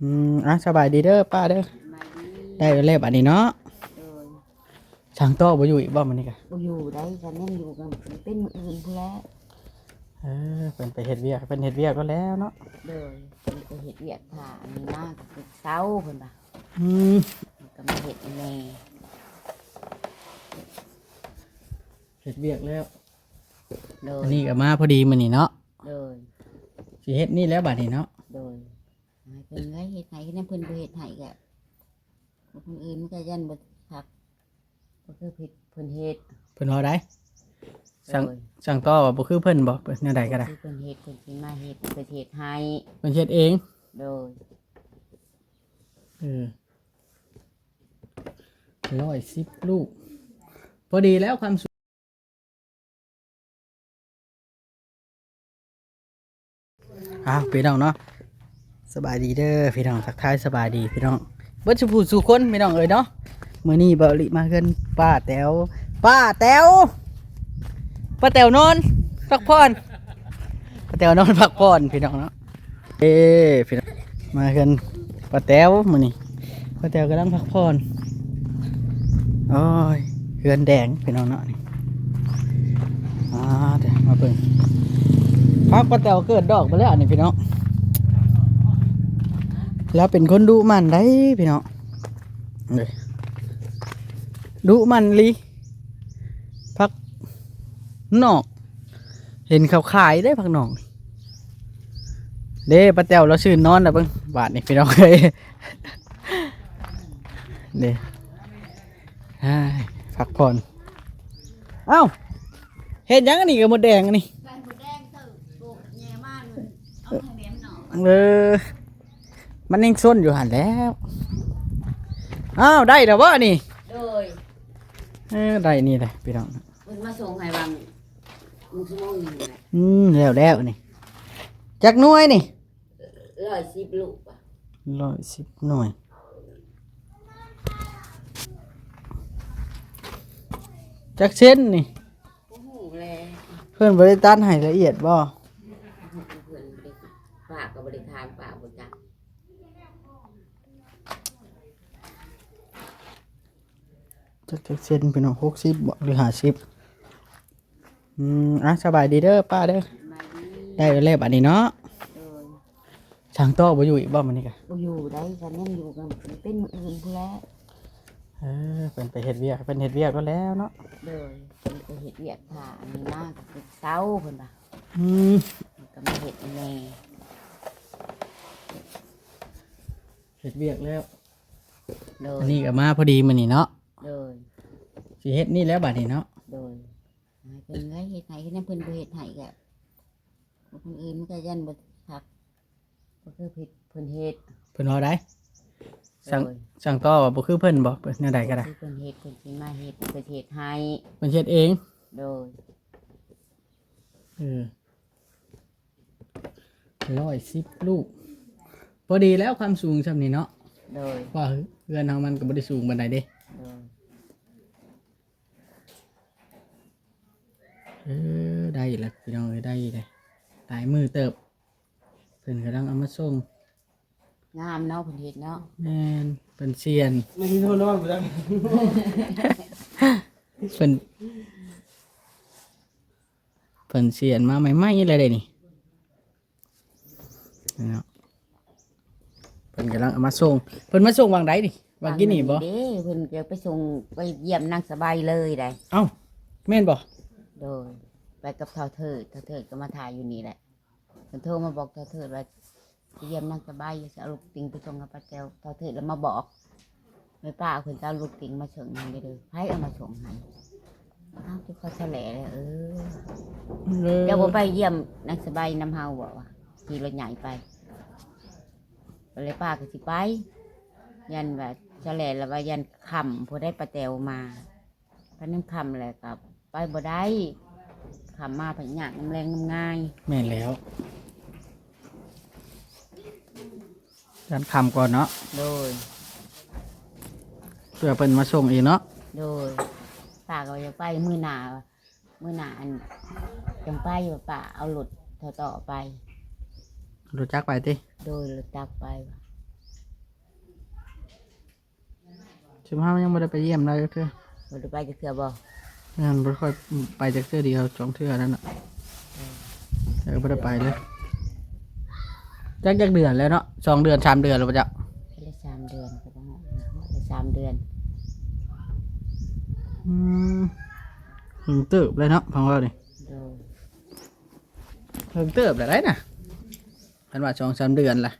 ອືມ ອ່ະ ສະບາຍດີເດີປ້າເດີ. ສະບາຍດີ. ໄດ້ແລ້ວບາດນີ້ເນາະ. ໂດຍ. ຊ່າງຕໍ່ບໍ່ຢູ່ອີກບໍ່ມື້ນີ້ກະ? ບໍ່ຢູ່ໄດ໋ ຄັນຍັງຢູ່ກໍເປັນມື້ອື່ນພຸ້ນແຫຼະ. ເອີ ເພິ່ນໄປເຮັດວຽກ ເພິ່ນເຮັດວຽກແລ້ວແລ້ວເນາະ. ໂດຍ. ເພິ່ນໄປເຮັດວຽກຖ້າອັນນີ້ມາກໍເຊົາເພິ່ນວ່າ. ອືມ ກໍມາເຮັດແດ່. ເຮັດວຽກແລ້ວ. ໂດຍ. ອັນນີ້ກໍມາພໍດີມື້ນີ້ເນາະ. ໂດຍ. ຊິເຮັດນີ້ແລ້ວບາດນີ້ເນາະ. ໂດຍ. ໃຫ້ເພິ່ນເລີຍເຮັດໃຫ້ ຄັນເພິ່ນບໍ່ເຮັດໃຫ້ກໍ ຄົນອື່ນມັນກໍຢ້ານບໍ່ຄັກ ບໍ່ຄືເພິ່ນເຮັດ. ເພິ່ນເວົ້າໄດ໋. ໂດຍ. ສັ່ງ ສັ່ງຕໍ່ວ່າບໍ່ຄືເພິ່ນບໍ່ ແນວໃດກໍໄດ້ ບໍ່ຄືເພິ່ນເຮັດ ເພິ່ນຊິມາເຮັດ ເພິ່ນເຮັດໃຫ້. ເພິ່ນເຮັດເອງ. ໂດຍ. ເອີ ຮ້ອຍສິບລູກ ພໍດີແລ້ວຄວາມສູງ. ອ້າວ ພີ່ນ້ອງເນາະ ສະບາຍດີເດີພີ່ນ້ອງ ທັກທາຍສະບາຍດີພີ່ນ້ອງເບິດສູ່ຜູ້ສູ່ຄົນພີ່ນ້ອງເອີຍເນາະ. ມື້ນີ້ເບົາລິມາເຮືອນປ້າແຕວ ປ້າແຕວ ປ້າແຕວນອນພັກຜ່ອນ ປ້າແຕວນອນພັກຜ່ອນພີ່ນ້ອງເນາະ. ເອີ ພີ່ນ້ອງ ມາເຮືອນປ້າແຕວມື້ນີ້ ປ້າແຕວກຳລັງພັກຜ່ອນ. ໂອ້ຍ ເຮືອນແດງພີ່ນ້ອງເນາະນີ້. ອ່າ ດຽວມາເບິ່ງ ຜັກປ້າແຕວເກີດດອກໄປແລ້ວນີ້ພີ່ນ້ອງ. ລາວເປັນຄົນດຸໝັ່ນໄດ໋ພີ່ນ້ອງ ເອີ ດຸໝັ່ນອີ່ຫຼີ. ຜັກນອກ ເຫັນເຂົາຂາຍເດ້ຜັກນອກ. ເດ້ ປ້າແຕວລາວຊື່ນນອນລະເບິ່ງບາດນີ້ພີ່ນ້ອງເອີຍ. ເດ້ ອ້າຍ ພັກຜ່ອນ. ເອົ້າ ເຮັດຫຍັງອັນນີ້ກັບມົດແດງອັນນີ້? ເອີ ມັນຍັງຊົນຢູ່ຫັ້ນແລ້ວ. ອ້າວ ໄດ້ແລ້ວບໍ່ນີ້? ໂດຍ. ເອີ ໄດ້ນີ້ແຫຼະພີ່ນ້ອງ ເພິ່ນມາສົ່ງໃຫ້ຫວ່າງ ມື້ຊົ່ວໂມງໜຶ່ງແຫຼະ. ອືມ ແລ້ວໆນີ້. ຈັກໜ່ວຍນີ້? ຮ້ອຍສິບລູກ ຮ້ອຍສິບໜ່ວຍ. ຈັກເຊັນນີ້? ບໍ່ຮູ້ແຫຼະ ເພິ່ນບໍ່ໄດ້ຕັດໃຫ້ລະອຽດບໍ່? ເພິ່ນບໍ່ໄດ້ ປ້າກໍບໍ່ໄດ້ຖາມ ປ້າບໍ່ຈັກ. ຈັກ ຈັກເຊັນພີ່ນ້ອງ ຫົກສິບບໍ່ ຫຼື ຫ້າສິບ? ອືມ ອ່ະ ສະບາຍດີເດີປ້າເດີ. ສະບາຍດີ. ໄດ້ແລ້ວບາດນີ້ເນາະ. ໂດຍ. ຊ່າງຕໍ່ບໍ່ຢູ່ອີກບໍ່ມື້ນີ້ກະ? ບໍ່ຢູ່ໄດ໋ ຄັນຍັງຢູ່ກໍເປັນມື້ອື່ນພຸ້ນແຫຼະ. ເອີ ເພິ່ນໄປເຮັດວຽກ ເພິ່ນເຮັດວຽກແລ້ວແລ້ວເນາະ. ໂດຍ. ເພິ່ນໄປເຮັດວຽກຖ້າອັນນີ້ມາກໍເຊົາເພິ່ນວ່າ. ອືມ ກໍມາເຮັດແດ່. ເຮັດວຽກແລ້ວ. ໂດຍ. ອັນນີ້ກໍມາພໍດີມື້ນີ້ເນາະ. ໂດຍ. ຊິເຮັດນີ້ແລ້ວບາດນີ້ເນາະ. ໂດຍ. ໃຫ້ເພິ່ນເລີຍເຮັດໃຫ້ ຄັນເພິ່ນບໍ່ເຮັດໃຫ້ກໍຄົນອື່ນມັນກໍຢ້ານບໍ່ຄັກ ບໍ່ຄືເພິ່ນເຮັດ. ເພິ່ນເວົ້າໄດ໋. ສັ່ງ ໂດຍ. ສັ່ງຕໍ່ວ່າບໍ່ຄືເພິ່ນບໍ່ ແນວໃດກໍໄດ້ ບໍ່ຄືເພິ່ນເຮັດ ເພິ່ນຊິມາເຮັດ ເພິ່ນເຮັດໃຫ້. ເພິ່ນເຮັດເອງ. ໂດຍ. ເອີ ຮ້ອຍສິບລູກ ພໍດີແລ້ວ ຄວາມສູງຊ່ຳນີ້ເນາະ. ໂດຍ. ເພາະວ່າເຮືອນເຮົາມັນກໍບໍ່ໄດ້ສູງປານໃດເດ້. ໂດຍ. ເອີ ໄດ້ລະພີ່ນ້ອງເອີຍ ໄດ້ລະ ຫຼາຍມື້ເຕີບ. ເພິ່ນກຳລັງເອົາມາສົ່ງ. ງາມເນາະ ເພິ່ນເຮັດເນາະ. ແມ່ນ ເພິ່ນຊຽນ ມັນໂທນອນບໍ່ໄດ້. ເພິ່ນ ເພິ່ນຊຽນມາໃໝ່ໆ ແລ້ວເດ້ນີ້. ເນາະ ເພິ່ນກຳລັງເອົາມາສົ່ງ. ເພິ່ນມາສົ່ງຫວ່າງໃດນີ້? ຫວ່າງກີ້ນີ້ບໍ່? ເດ້ ເພິ່ນຈະໄປສົ່ງ ໄປຢ້ຽມນາງສະໃບເລີຍໄດ໋. ເອົ້າ ແມ່ນບໍ່? ໂດຍ. ໄປກັບທ້າວເທີດ ທ້າວເທີດກໍມາຖ້າຢູ່ນີ້ແຫຼະ. ເພິ່ນໂທມາບອກທ້າວເທີດວ່າ ໄປຢ້ຽມນາງສະໃບ ຊິເອົາລູກຕິງໄປສົ່ງໃຫ້ປ້າແຕວ. ທ້າວເທີດລະມາບອກ ແມ່ປ້າເພິ່ນກໍເອົາລູກຕິງມາສົ່ງໃຫ້ເດີ. ໃຜເອົາມາສົ່ງໃຫ້? ອ້າວ ຄືເຂົາສະແຫຼແລ້ວ. ເອີ ເຈົ້າບໍ່ໄປຢ້ຽມນາງສະໃບນຳເຮົາບໍ? ວ່າຂີ່ລົດໃຫຍ່ໄປ. ກໍເລີຍປ້າກໍຊິໄປ ຢ້ານວ່າສະແຫຼລະວ່າຢ້ານຄ່ຳ ຜູ້ໃດປ້າແຕວມາ ຄັນມັນຄ່ຳແລ້ວກໍໄປບໍ່ໄດ້. ຄ່ຳມາພັດຍາກນຳແລງນຳງ່າຍ. ແມ່ນແລ້ວ ຢ້ານຄ່ຳກ່ອນເນາະ. ໂດຍ. ເພື່ອເພິ່ນມາສົ່ງອີກເນາະ. ໂດຍ. ປ້າກໍວ່າຈະໄປມື້ໜ້າ ມື້ໜ້າອັນຈັ່ງໄປ ວ່າປ້າເອົາລົດເຂົ້າຕໍ່ໄປ. ລົດຈັກໄປຕິ? ໂດຍ ລົດຈັກໄປ. ຊຸມເຮົາຍັງບໍ່ໄດ້ໄປຢ້ຽມລາວຈັກເທື່ອ. ບໍ່ໄດ້ໄປຈັກເທື່ອບໍ່? ແມ່ນ ບໍ່ຄ່ອຍໄປຈັກເທື່ອດຽວ ສອງເທື່ອນັ້ນນະ. ເອີ ເອີ ບໍ່ໄດ້ໄປເລີຍ. ຈັກ ຈັກເດືອນແລ້ວເນາະ? ສອງເດືອນ ສາມເດືອນແລ້ວບໍ່ຈັກ? ໄດ້ສາມເດືອນ ກໍບໍ່ຮອດ ໄດ້ສາມເດືອນ. ອືມ ເຖິງເຕີບເລີຍເນາະ ຟັງເວົ້ານີ້. ໂດຍ. ເຖິງເຕີບແລ້ວໄດ໋ນະ ຄັນວ່າສອງສາມເດືອນລະ.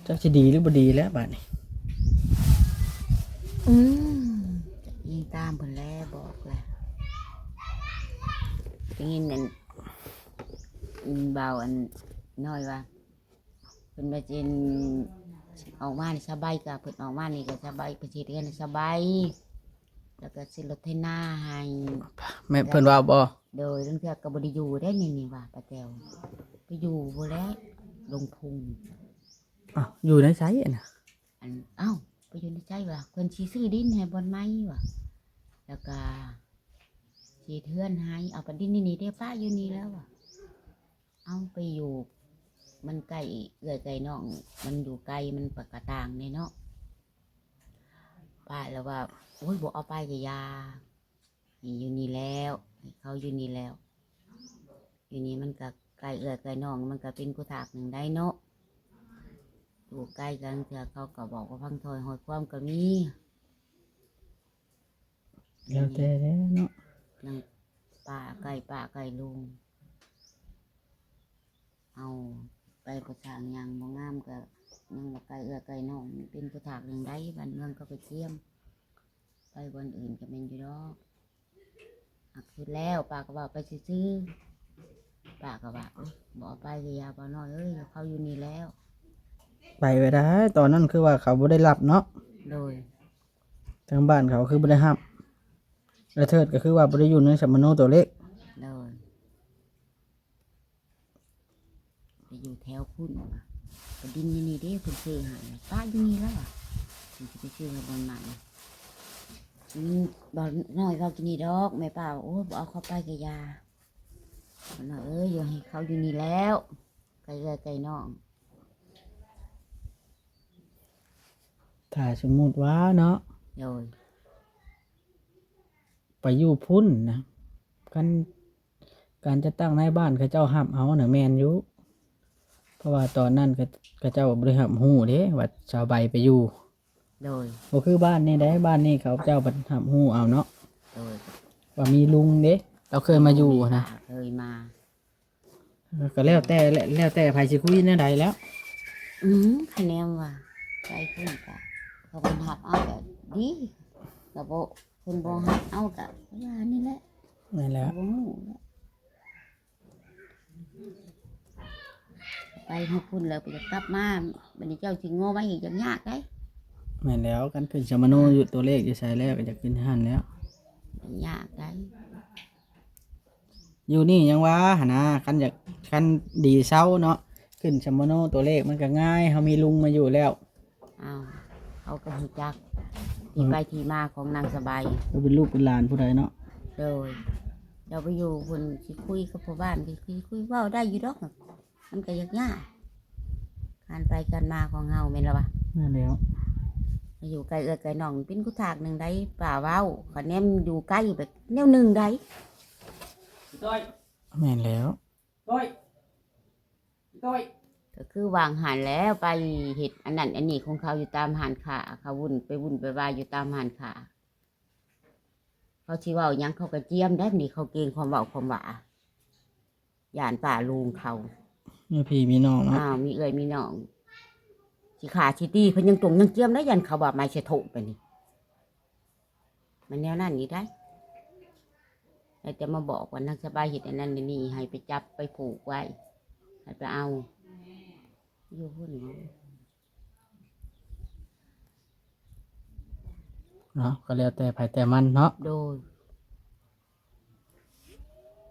ຈັກຊິດີຫຼືບໍ່ດີແລ້ວບາດນີ້. ອືມ ອີງຕາມເພິ່ນແລ້ວ ບອກແລ້ວ. ໄດ້ຍິນອັນ ອັນບ່າວອັນນ້ອຍວ່າ ເພິ່ນວ່າຊິ ອອກມານີ້ສະບາຍ ກະເພິ່ນອອກມານີ້ກະສະບາຍ ເພິ່ນຊິເຮືອນໃຫ້ສະບາຍ ແລ້ວກະຊື້ລົດໄຖນາໃຫ້. ແມ່ນເພິ່ນເວົ້າບໍ່? ໂດຍ ລາງເທື່ອກໍບໍ່ໄດ້ຢູ່ເດ້ນີ້ ນີ້ວ່າປ້າແຕວ ໄປຢູ່ພຸ້ນແຫຼະ ລົງພຸງ. ອ້າວ ຢູ່ໃນໃສຫັ້ນນະ? ອັນ ເອົ້າ ໄປຢູ່ໃນໃສວ່າ ເພິ່ນຊິຊື້ດິນໃຫ້ບ່ອນໃໝ່ວ່າ ແລ້ວກະຊິເຮັດເຮືອນໃຫ້. ເອົາ ປະດິນນີ້ເດ້ ປ້າຢູ່ນີ້ແລ້ວວ່າ. ເອົາ ໄປຢູ່ ມັນໃກ້ເອື້ອຍໃກ້ນ້ອງ ມັນຢູ່ໄກ ມັນປະກະຕ່າງແດ່ເນາະ. ປ້າລະວ່າ ໂອ້ຍ ບໍ່ເອົາໄປກະຢ່າ ໃຫ້ຢູ່ນີ້ແລ້ວ ໃຫ້ເຂົາຢູ່ນີ້ແລ້ວ. ຢູ່ນີ້ມັນກະໃກ້ເອື້ອຍໃກ້ນ້ອງ ມັນກະເປັນຜູ້ທາກໜຶ່ງໄດ໋ເນາະ. ຢູ່ໄກກັນເທື່ອເຂົາກະເວົ້າກະຟັງ ຖ້ອຍຮອດຄວາມກະມີ. ແລ້ວແຕ່ແຫຼະເນາະ ທັງປ້າໃກ້ປ້າໃກ້ລຸງ. ເອົາ ໄປກະຊ່າງ ຍ່າງບໍ່ງາມກະຍັງວ່າໃກ້ເອື້ອຍໃກ້ນ້ອງ ເປັນຜູ້ທາກໜຶ່ງໄດ໋. ບ້ານເມືອງເຂົາກະຈຽມ ໄປບ່ອນອື່ນກະແມ່ນຢູ່ດອກ. ຫາກສຸດແລ້ວ ປ້າກະເວົ້າໄປຊື່ໆ ປ້າກະວ່າ ໂອ້ຍ ບໍ່ເອົາໄປກະຢ່າ ປ້ານ້ອຍເອີຍ ເຂົາຢູ່ນີ້ແລ້ວ. ໄປບໍ່ໄດ້ ຕອນນັ້ນຄືວ່າເຂົາບໍ່ໄດ້ຮັບເນາະ. ໂດຍ. ທາງບ້ານເຂົາຄືບໍ່ໄດ້ຮັບ ແລະ ເທີດກະຄືວ່າບໍ່ໄດ້ຢູ່ໃນສຳມະໂນຕົວເລກ. ໂດຍ. ໄປຢູ່ແຖວພຸ້ນວ່າ ປະດິນຢູ່ນີ້ເດ້ ເພິ່ນຊື້ໃຫ້ ປ້າຢູ່ນີ້ແລ້ວວ່າ ຊິໄປຊື້ໃຫ້ບ່ອນໃໝ່. ອືມ ບ່າວນ້ອຍເວົ້າກິນນີ້ດອກ ແມ່ປ້າວ່າ ໂອ້ຍ ບໍ່ເອົາເຂົາໄປກະຢ່າ ບ່າວນ້ອຍເອີຍ ຢູ່ໃຫ້ເຂົາຢູ່ນີ້ແລ້ວ ໃກ້ເອື້ອຍໃກ້ນ້ອງ. ຖ້າສົມມຸດວ່າເນາະ ໂດຍ ໄປຢູ່ພຸ້ນນະ ຄັນ ການຈັດຕັ້ງນາຍບ້ານເຂົາເຈົ້າຮັບເອົານະແມ່ນຢູ່ ເພາະວ່າຕອນນັ້ນເຂົາ ເຂົາເຈົ້າບໍ່ໄດ້ຮັບຮູ້ເດ້ວ່າສາວໃບໄປຢູ່. ໂດຍ. ບໍ່ຄືບ້ານນີ້ໃດ໋ ບ້ານນີ້ເຂົາເຈົ້າພັດຮັບຮູ້ເອົາເນາະ. ໂດຍ. ວ່າມີລຸງເດ້ ລາວເຄີຍມາຢູ່ຫັ້ນນະ ເຄີຍມາ ກະແລ້ວແຕ່ ແລ້ວແຕ່ໃຜຊິຄຸຍແນວໃດແລ້ວ. ອືມ ຄະແນນວ່າໄປພຸ້ນກະ ເຂົາບໍ່ຮັບເອົາກະດີ ກະບໍ່ ເພິ່ນບໍ່ຮັບເອົາກະວ່ານີ້ແຫຼະ. ແມ່ນແລ້ວ ບໍ່ຮູ້ແຫຼະ ໄປຮອດພຸ້ນແລ້ວກະຢາກກັບມາ ບາດນີ້ເຈົ້າຊິງໍໄວ້ກະຍາກໄດ໋. ແມ່ນແລ້ວ ຄັນຂຶ້ນສຳມະໂນຢູ່ຕົວເລກຢູ່ໃສແລ້ວ ກະຢາກຂຶ້ນຫັ້ນແລ້ວ ຍາກໄດ໋. ຢູ່ນີ້ຍັງວ່າຫັ້ນນະ ຄັນຢາກ ຄັນດີເຊົາເນາະ ຂຶ້ນສຳມະໂນຕົວເລກມັນກະງ່າຍ ເຮົາມີລຸງມາຢູ່ແລ້ວ. ອ້າວ ເຂົາກະຮູ້ຈັກທີ່ໄປທີ່ມາຂອງນາງສະບາຍ ເຂົາເປັນລູກເປັນຫຼານຜູ້ໃດເນາະ. ໂດຍ. ເຈົ້າໄປຢູ່ພຸ້ນຊິຄຸຍກັບພໍ່ບ້ານ ຊິຄຸຍ ເວົ້າໄດ້ຢູ່ດອກ ມັນກະຍາກຍາກ ການໄປການມາຂອງເຮົາ ແມ່ນລະວະ. ແມ່ນແລ້ວ ມາຢູ່ໃກ້ເອື້ອຍໃກ້ນ້ອງ ເປັນກຸທາກໜຶ່ງໃດ໋ ປ້າເວົ້າ ຄະແນນຢູ່ໃກ້ແບບແນວໜຶ່ງໃດ໋. ແມ່ນແລ້ວ ໂອ້ຍ ໂອ້ຍ ກະຄືວ່າງຫັ້ນແຫຼະ ໄປເຮັດອັນນັ້ນອັນນີ້ຂອງເຂົາຢູ່ຕາມຮ້ານຄ້າ ເຂົາວຸ້ນໄປວຸ້ນໄປວາຍຢູ່ຕາມຮ້ານຄ້າ ເຂົາຊິເວົ້າຫຍັງເຂົາກະຈຽມໄດ໋ ນີ້ເຂົາເກັ່ງຄວາມເວົ້າຄວາມວ່າ ຢ້ານປ້າລຸງເຂົາ ມີພີ່ມີນ້ອງເນາະ ອ້າວ ມີເອື້ອຍມີນ້ອງ ຊິຂ້າຊິຕີເພິ່ນຍັງຕົງຍັງຈຽມໄດ໋ ຢ້ານເຂົາວ່າໄມ້ສະໂທກໄປນີ້ ມັນແນວນັ້ນອີກໄດ໋ ແລ້ວຈະມາບອກວ່ານາງສະບາຍເຮັດອັນນັ້ນອັນນີ້ ໃຫ້ໄປຈັບໄປຜູກໄວ້ ໃຫ້ໄປເອົາຢູ່ພຸ້ນ. ເນາະ ກະແລ້ວແຕ່ໃຜແຕ່ມັນເນາະ. ໂດຍ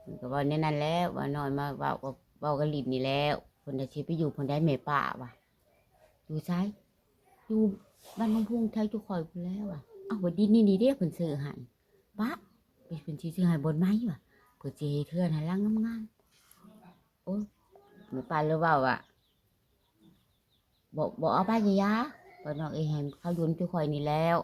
ເພິ່ນກະເວົ້າແນວນັ້ນແຫຼະ ວ່ານ້ອຍມາເວົ້າ ເວົ້າກະຫຼິ້ນນີ້ແຫຼະ ເພິ່ນວ່າຊິໄປຢູ່ພຸ້ນໃດ໋ ແມ່ປ້າວ່າ ຢູ່ໃສ? ຢູ່ບ້ານໜອງພຸງ ແຖວຈຸຂ້ອຍພຸ້ນແຫຼະວ່າ. ເອົ້າ ວ່າດິນນີ້ນີ້ເດ້ ເພິ່ນຊື້ໃຫ້ ປ້າ ເພິ່ນຊິຊື້ໃຫ້ບ່ອນໃໝ່ວ່າ ເພິ່ນຊິເຮັດເຮືອນໃຫ້ຫຼັງງາມໆ. ໂອ້ຍ ແມ່ປ້າເລີຍເວົ້າວ່າ ບໍ່ ບໍ່ເອົາໄປກະຢ່າ ບໍ່ນ້ອງເອີຍ ໃຫ້ເຂົາຢູ່ນຳຈຸຂ້ອຍນີ້ແລ້ວ.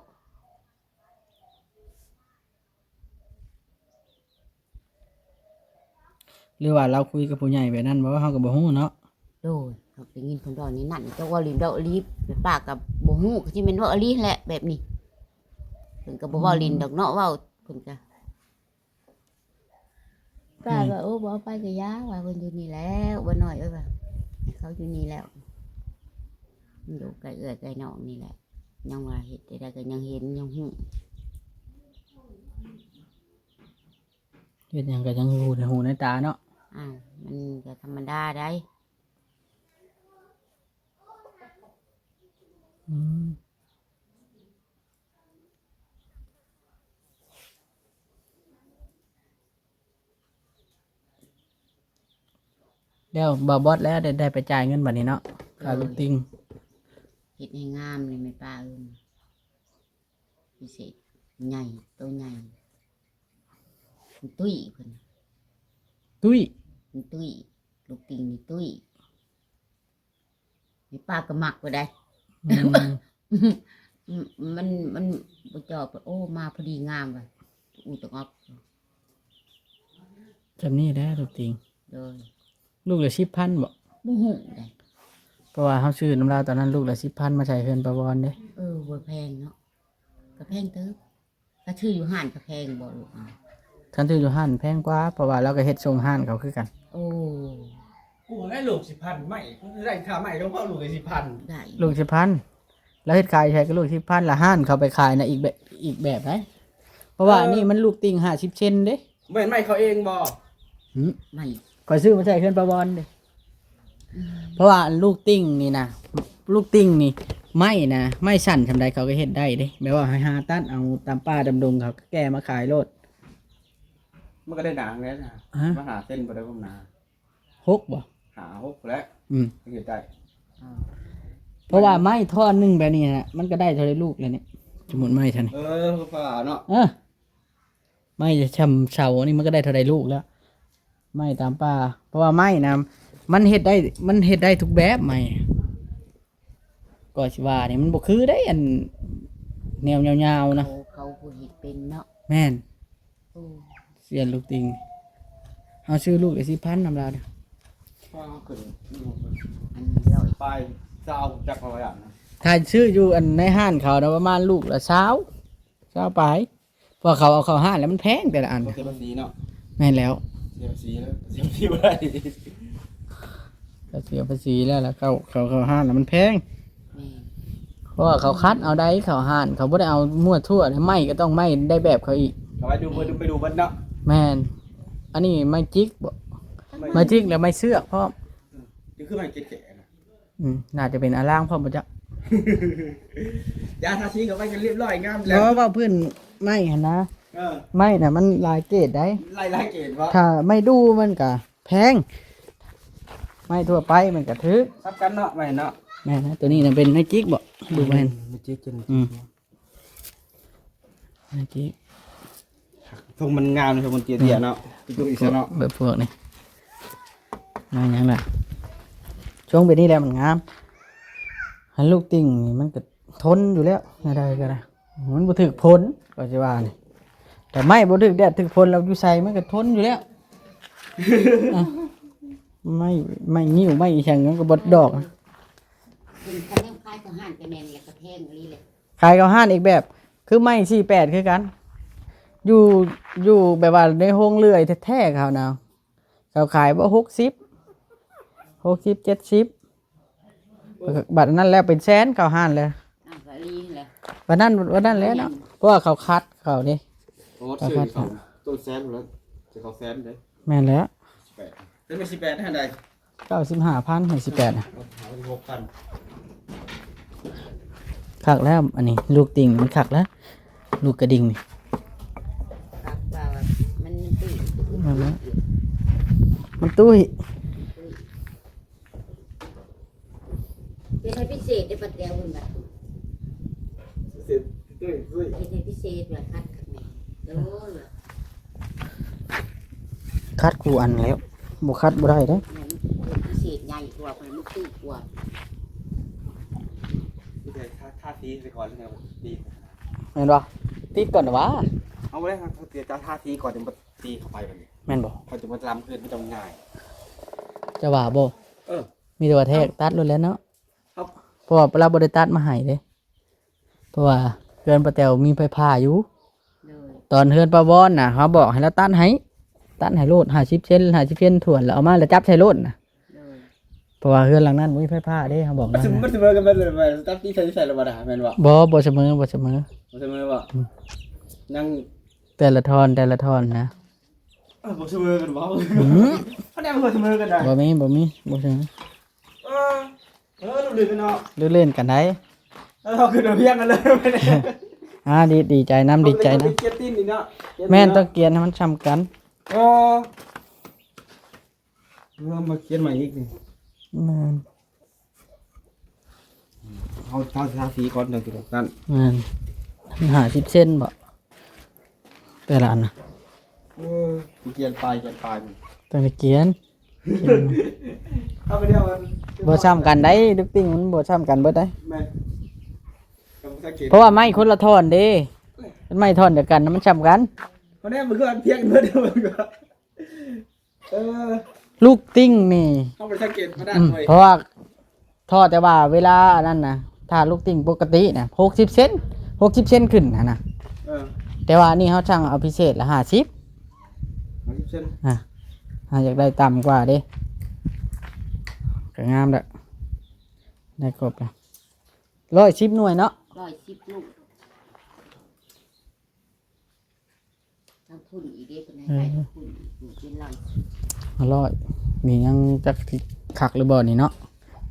ຫຼືວ່າລາວຄຸຍກັບຜູ້ໃຫຍ່ແບບນັ້ນບໍ່ ເຮົາກໍບໍ່ຮູ້ເນາະ. ໂດຍ ເຮົາໄດ້ຍິນເພິ່ນເວົ້າແນວນັ້ນ ຈັກເວົ້າຫຼິ້ນເວົ້າອີຫຼີ ແມ່ປ້າກໍບໍ່ຮູ້ ກໍຊິແມ່ນເວົ້າອີຫຼີຫັ້ນແຫຼະແບບນີ້. ເພິ່ນກໍບໍ່ເວົ້າຫຼິ້ນດອກເນາະ ເວົ້າ ເພິ່ນກໍ ປ້າວ່າ ອືມ ໂອ້ ບໍ່ເອົາໄປກໍຢ່າ ວ່າເພິ່ນຢູ່ນີ້ແລ້ວ ບໍ່ນ້ອຍເອີຍ ວ່າເຂົາຢູ່ນີ້ແລ້ວ ມັນຢູ່ໃກ້ເອື້ອຍໃກ້ນ້ອງນີ້ແຫຼະ ຍັງວ່າເຮັດໃດກໍຍັງເຫັນຍັງຮູ້ ເຮັດຫຍັງກໍຍັງຮູ້ໃນຫູໃນຕາເນາະ. ອ້າວ ມັນກໍທຳມະດາໃດ໋. ອືມ ແລ້ວບ່າວບອດແລ້ວ ໄດ້ ໄດ້ໄປຈ່າຍເງິນບັດນີ້ເນາະ ຄ່າລູກຕິ່ງ. ເຮັດໃຫ້ງາມເລີຍແມ່ປ້າເອີຍ ພິເສດ ໃຫຍ່ ໂຕໃຫຍ່ ມັນຕຸ້ຍເພິ່ນ ຕຸ້ຍ ມັນຕຸ້ຍ ລູກຕິ່ງນີ້ຕຸ້ຍ. ແມ່ປ້າກໍມັກຢູ່ໃດ໋ ອືມ ມັນ ມັນບໍ່ຈອບ ໂອ້ ມາພໍດີງາມວ່າ ອູຕະງອບ ສ່ຳນີ້ແຫຼະລູກຕິ່ງ. ໂດຍ ລູກລະສິບພັນບໍ? ບໍ່ຮູ້ໃດ໋ ເພາະວ່າເຮົາຊື້ນຳລາວຕອນນັ້ນ ລູກລະສິບພັນ ມາໃສ່ເຮືອນປ້າວອນເດ້. ເອີ ບໍ່ແພງເນາະ ກໍແພງເຕີບ. ຖ້າຊື້ຢູ່ຮ້ານກໍແພງບໍ່ລູກ? ຄັນຊື້ຢູ່ຮ້ານແພງກວ່າ ເພາະວ່າລາວກໍເຮັດສົ່ງຮ້ານເຂົາຄືກັນ. ໂອ້ ກູໄດ້ລູກສິບພັນ ໄມ້ ກູໄດ້ຄ່າໄມ້ກໍພໍລູກສິບພັນ ໄດ້ລູກສິບພັນ ລາວເຮັດຂາຍໃສກໍລູກສິບພັນ ລະຮ້ານເຂົາໄປຂາຍນະ ອີກແບບ ອີກແບບໃດ໋ ເພາະວ່າ ເອີ ອັນນີ້ມັນລູກຕິ່ງຫ້າສິບເຊັນເດ້. ແມ່ນໄມ້ເຂົາເອງບໍ່? ຫື ໄມ້ ຂ້ອຍຊື້ມາໃສ່ເຮືອນປ້າວອນເດ້. ອືມ ເພາະວ່າລູກຕິ່ງນີ້ນະ ລູກຕິ່ງນີ້ ໄມ້ນະ ໄມ້ສັ້ນສ່ຳໃດເຂົາກໍເຮັດໄດ້ເດ້ ແບບວ່າໃຫ້ຫາຕັດເອົາຕາມປ່າຕາມດົງ ເຂົາກໍແກ່ມາຂາຍໂລດ. ມັນກໍໄດ້ໜາແລ້ວນະ ຮະ ມັນຫ້າເຊັນບໍ່ໄດ້ຄວາມໜາ. ຫົກບໍ່? ຫ້າຫົກແຫຼະ. ອືມ ເຮັດໄດ້ ເພາະວ່າໄມ້ທ່ອນໜຶ່ງແບບນີ້ນະ ມັນກໍໄດ້ເທົ່າໃດລູກແລ້ວນີ້ ສົມມຸດໄມ້ທ່ານນີ້ ເອີ ເອີ ເນາະ ເອີ. ໄມ້ຊຳເສົານີ້ມັນກໍໄດ້ເທົ່າໃດລູກແລ້ວ ໄມ້ຕາມປ່າ ເພາະວ່າໄມ້ນະ ມັນເຮັດໄດ້ ມັນເຮັດໄດ້ທຸກແບບໄມ້ ກໍຊິວ່ານີ້ ມັນບໍ່ຄືໃດ໋ ອັນແນວຍາວໆນະ ເຂົາ ເຂົາຜູ້ເຮັດເປັນເນາະ. ແມ່ນ ໂອ້ ສຽນລູກຕິ່ງ ເຮົາຊື້ລູກລະສິບພັນນຳລາວເດ້ ເອົາຂຶ້ນ ອັນນີ້ຮ້ອຍ ປາຍຊາວ ຈັກເທົ່າໃດນະ ຖ້າຊື້ຢູ່ອັນໃນຮ້ານເຂົານະ ປະມານລູກລະຊາວ ຊາວປາຍ. ເພາະເຂົາເອົາເຂົ້າຮ້ານແລ້ວມັນແພງແຕ່ລະອັນ. ເຂົາເສຍພາສີເນາະ. ແມ່ນແລ້ວ ເສຍພາສີແລ້ວ ເສຍພາສີບໍ່ໄດ້ ກໍເສຍພາສີແລ້ວ ແລ້ວເຂົ້າ ເຂົ້າ ເຂົ້າຮ້ານແລ້ວມັນແພງ. ແມ່ນ ເພາະວ່າເຂົາຄັດເອົາໄດ໋ ເຂົ້າຮ້ານ ເຂົາບໍ່ໄດ້ເອົາມົ້ວທົ່ວ ໄມ້ກໍຕ້ອງໄມ້ໄດ້ແບບເຂົາອີກ ເອົາໄວ້ດູ ໄປດູ ໄປດູເບິດເນາະ. ແມ່ນ ອັນນີ້ໄມ້ຈິກບໍ? ໄມ້ ໄມ້ຈິກ ແລ້ວໄມ້ເຊືອກພ້ອມ. ອືມ ຄືໄມ້ເຈັດແຂນນະ. ອືມ ໜ້າຈະເປັນອາລ່າງພ້ອມບໍ່ຈັກ ຢາທາສີເຂົ້າໄປກໍລຽບຮ້ອຍງາມແລ້ວ. ເວົ້າ ເວົ້າພື້ນໄມ້ຫັ້ນນະ ເອີ ໄມ້ນະມັນຫຼາຍເກຣດໃດ໋. ຫຼາຍ ຫຼາຍເກຣດບໍ່? ຖ້າໄມ້ດູ່ມັນກະແພງ ໄມ້ທົ່ວໄປມັນກະຖືກ ສັບກັນເນາະ ໄມ້ເນາະ. ແມ່ນນະ ໂຕນີ້ນະເປັນໄມ້ຈິກບໍ? ບໍ່ແມ່ນ ໄມ້ຈິກ ອືມ ໂອເຄ ຊົງມັນງາມເນາະ ຊົງມັນເຕ້ຍໆເນາະ ອືມ ເປັນຕຸ້ຍຊະເນາະ ແບບພວກນີ້ ມາຫຍັງລະ ຊົງແບບນີ້ແຫຼະມັນງາມ. ອັນລູກຕິ່ງນີ້ມັນກໍທົນຢູ່ແລ້ວ ແນວໃດກໍໄດ້ ມັນບໍ່ຖືກຝົນ ກໍຊິວ່ານີ້ ແຕ່ໄມ້ບໍ່ຖືກແດດຖືກຝົນ ແລ້ວຢູ່ໃສມັນກໍທົນຢູ່ແລ້ວ ອະ ໄມ້ ໄມ້ງິ້ວ ໄມ້ອີ່ຫຍັງມັນກໍບໍ່ດອກ. ເພິ່ນ ຄັນແນວຂາຍເຂົ້າຮ້ານກໍແມ່ນແຫຼະ ກໍແພງອີ່ຫຼີແຫຼະ. ຂາຍເຂົ້າຮ້ານອີກແບບ ຄືໄມ້ສີ່ແປດຄືກັນ ຢູ່ ຢູ່ແບບວ່າໃນໂຮງເລື່ອຍແທ້ໆເຂົານະ ເຂົາຂາຍບໍ່ ຫົກສິບ ຫົກສິບ ເຈັດສິບ ບັດນັ້ນແລ້ວເປັນແສນເຂົ້າຮ້ານແລ້ວ. ອ້າວ ກໍອີ່ຫຼີແຫຼະ ບັດນັ້ນ ບັດນັ້ນແຫຼະເນາະ ເພາະວ່າເຂົາຄັດເຂົາເດ້. ໂອ້ ເຂົາຄັດ ຊື້ເຂົາຕົ້ນແສນພຸ້ນແຫຼະ ຊື້ເຂົາແສນເດ້. ແມ່ນແລ້ວ ສິບແປດ ເປັນສິບແປດຫັ້ນໃດ ເກົ້າສິບຫ້າພັນໃຫ້ສິບແປດນະ ເອົາສິບຫົກພັນ. ຄັກແລ້ວ ອັນນີ້ລູກຕິ່ງມັນຄັກແລ້ວ ລູກກະດິ່ງນີ້ ຄັກວ່າມັນ ມັນຕຸ້ຍ ມັນຕຸ້ຍ ເຮັດໃຫ້ພິເສດເດ້ ປ້າແຕວເພິ່ນວ່າ ພິເສດຕຸ້ຍ ຕຸ້ຍ ເຮັດໃຫ້ພິເສດວ່າຄັກແມ່ ໂອ້ຍ ຄັດຄູ່ອັນແລ້ວ ບໍ່ຄັດບໍ່ໄດ້ເດ້. ແມ່ນ ພິເສດໃຫຍ່ກວ່າ ມັນຕຸ້ຍກວ່າ. ທາ ທາສີໃສ່ກ່ອນ ແລ້ວຈັ່ງຕີ. ແມ່ນບໍ່? ຕິດກ່ອນຫວາ? ເອົາໄວ້ ເຮົາເສຍຈານທາສີກ່ອນ ຈັ່ງມາຕີເຂົ້າໄປບັດນີ້ ແມ່ນບໍ່? ເຂົາຈະມາລຳຄືນ ມັນຈະງ່າຍ. ຈະວ່າບໍ່? ເອີ ມີແຕ່ວ່າແທກຕັດໂລດແຫຼະເນາະ. ເອົາ ເພາະວ່າລາວບໍ່ໄດ້ຕັດມາໃຫ້ເດ້ ເພາະວ່າເຮືອນປ້າແຕວມີໄຟຟ້າຢູ່. ໂດຍ ຕອນເຮືອນປ້າວອນນະ ເຮົາບອກໃຫ້ລາວຕັດໃຫ້ ຕັດໃຫ້ໂລດ ຫ້າສິບເຊັນ ຫ້າສິບເຊັນຖ້ວນ ແລ້ວເອົາມາແລ້ວຈັບໃສ່ໂລດນະ. ໂດຍ ເພາະວ່າເຮືອນຫຼັງນັ້ນບໍ່ມີໄຟຟ້າເດ້ ເຮົາບອກ ມັນ ລາວ ຊິ ມັນຊິເໝີກັນເບິດເລີຍ ຕັດຕີໃສ່ ໃສ່ລະບໍ່ໄດ້ ແມ່ນບໍ່? ບໍ່ ບໍ່ສະເໝີ ບໍ່ສະເໝີ. ບໍ່ສະເໝີບໍ່? ອືມ ຍັງ ແຕ່ລະທ່ອນ ແຕ່ລະທ່ອນນະ. ເອີ ບໍ່ສະເໝີກັນບໍ່? ອືມ ອັນໃດມັນບໍ່ສະເໝີກັນໄດ໋? ບໍ່ມີ ບໍ່ມີ ບໍ່ສະເໝີ. ເອີ ເອີ ລຸ້ນກັນເນາະ ລຸ້ນກັນໄດ໋. ເອີ ເຮົາຂຶ້ນມາພຽງກັນເລີຍ. ອ່າ ດີ ດີໃຈນຳ ດີໃຈນຳ. ເຮົາກໍໄດ້ຂຽນຕີນນີ້ເນາະ ຂຽນ ແມ່ນ ເນາະ ຕ້ອງຂຽນໃຫ້ມັນຊ່ຳກັນ. ເອີ ເອີ ມາຂຽນໃໝ່ອີກນີ້. ແມ່ນ ເຮົາ ເຮົາທາສີກ່ອນ ຈັ່ງຊິກັນ. ແມ່ນ ຫ້າສິບເຊັນບໍ່ ແຕ່ລະອັນນະ? ເອີ ຂຽນປາຍ ຂຽນປາຍ ຕ້ອງໄດ້ຂຽນ. ເອົາໄປດຽວ ບໍ່ຊ່ຳກັນໄດ໋ ລູກຕິ່ງມັນບໍ່ຊ່ຳກັນເບິດໄດ໋. ແມ່ນ ເພາະວ່າໄມ້ຄົນລະທ່ອນເດ້ ເປັນໄມ້ທ່ອນດຽວກັນ ມັນຊ່ຳກັນ. ເຮົາແນມເບິ່ງຄືອັນພຽງເບິດ. ເອີ ລູກຕິ່ງນີ້ ເຮົາບໍ່ໄດ້ສັງເກດມານານ ອືມ ເວີຍ ເພາະວ່າ ທໍ່ແຕ່ວ່າເວລາອັນນັ້ນນະ ຖ້າລູກຕິ່ງປົກກະຕິນະ ຫົກສິບເຊັນ ຫົກສິບເຊັນຂຶ້ນຫັ້ນນະ. ເອີ ແຕ່ວ່າອັນນີ້ເຮົາສັ່ງເອົາພິເສດລະ ຫ້າສິບ ຫ້າສິບເຊັນ. ອ່າ ເຮົາຢາກໄດ້ຕ່ຳກວ່າເດ້. ກໍງາມລະ ໄດ້ຄົບລະ ຮ້ອຍສິບໜ່ວຍເນາະ. ຮ້ອຍສິບລູກ. ທາງພຸ້ນອີກເດ້ ເພິ່ນໃຫ້ ເອີ ໄປທາງພຸ້ນອີກ ເປັນຮ້ອຍສິບ ຮ້ອຍ. ນີ້ຍັງຈັກຊິຄັກຫຼືບໍ່ນີ້ເນາະ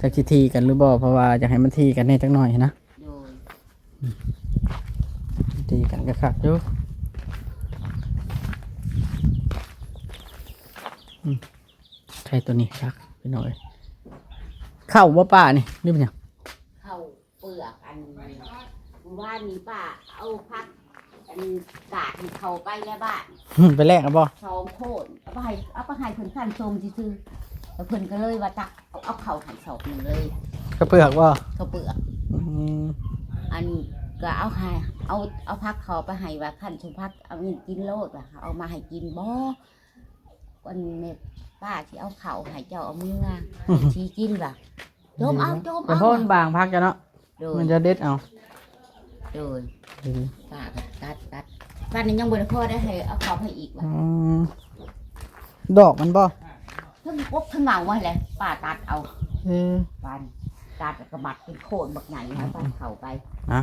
ຈັກຊິຖີ່ກັນຫຼືບໍ່ ເພາະວ່າຢາກໃຫ້ມັນຖີ່ກັນແດ່ຈັກໜ້ອຍຫັ້ນນະ. ໂດຍ ອືມ ຖີ່ກັນກໍຄັກຢູ່. ອືມ ໄຂ່ຕົວນີ້ຄັກພີ່ນ້ອງເອີຍ. ເຂົ້າບໍ່ປ້ານີ້ ຫຼືເປັນຫຍັງ? ເຂົ້າ. ເປືອກ ອັນ ມື້ວານນີ້ປ້າເອົາຜັກ ອັນ ກາດໃຫ້ເຂົາໄປແລ້ວບ້ານ. ໄປແລກແລ້ວບໍ່? ສອງໂຄນ ເອົາໄປໃຫ້ ເອົາໄປໃຫ້ເພິ່ນຄັ້ນຊົມຊື່ໆ ແລ້ວເພິ່ນກໍເລີຍວ່າຕັກ ເອົາ ເອົາເຂົ້າໃຫ້ສອບໜຶ່ງເລີຍ. ເຂົ້າເປືອກບໍ່? ເຂົ້າເປືອກ. ອືມ ອັນ ກໍເອົາໃຫ້ ເອົາ ເອົາຜັກເຂົາໄປໃຫ້ວ່າຄັ້ນຊົມຜັກ ເອົາກິນໂລດ ວ່າເອົາມາໃຫ້ກິນບໍ່? ອັນແມ່ປ້າຊິເອົາເຂົ້າໃຫ້ເຈົ້າເອົາເມືອ ຊິກິນວ່າ ຈົ່ມເອົາ ຈົ່ມເອົາ ເພາະມັນບາງຜັກຈ້ະເນາະ. ໂດຍ ມັນຈະເດັດເອົາ. ໂດຍ ອືມ ປ້າກໍຕັດ ຕັດ ປັ້ນນີ້ຍັງບໍ່ໄດ້ພໍ ໄດ້ໃຫ້ເອົາເຂົ້າໃຫ້ອີກວ່າ. ອືມ ດອກມັນບໍ່? ທັງກົກທັງເຫງົາຫັ້ນແຫຼະ ປ້າຕັດເອົາ. ເອີ ປັ້ນ ຕັດແລ້ວກໍມັດເປັນໂຄນບັກໃຫຍ່ ໃຫ້ ອືມ ປັ້ນເຂົ້າໄປ. ອ່ະ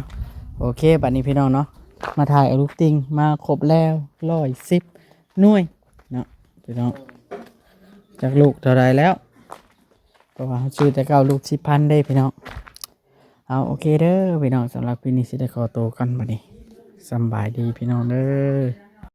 ໂອເຄ ບັດນີ້ພີ່ນ້ອງເນາະ ມາຖ່າຍເອົາລູກຕິ່ງມາຄົບແລ້ວ ຮ້ອຍສິບໜ່ວຍ ເນາະພີ່ນ້ອງ. ຈັກລູກເທົ່າໃດແລ້ວ? ເພາະວ່າເຮົາຊື້ແຕ່ເກົ່າລູກສິບພັນເດ້ພີ່ນ້ອງ. ເອົາ ໂອເຄເດີພີ່ນ້ອງ ສຳລັບຄລິບນີ້ຊິໄດ້ຂໍໂຕກ່ອນບັດນີ້. ສຳບາຍດີພີ່ນ້ອງເດີ.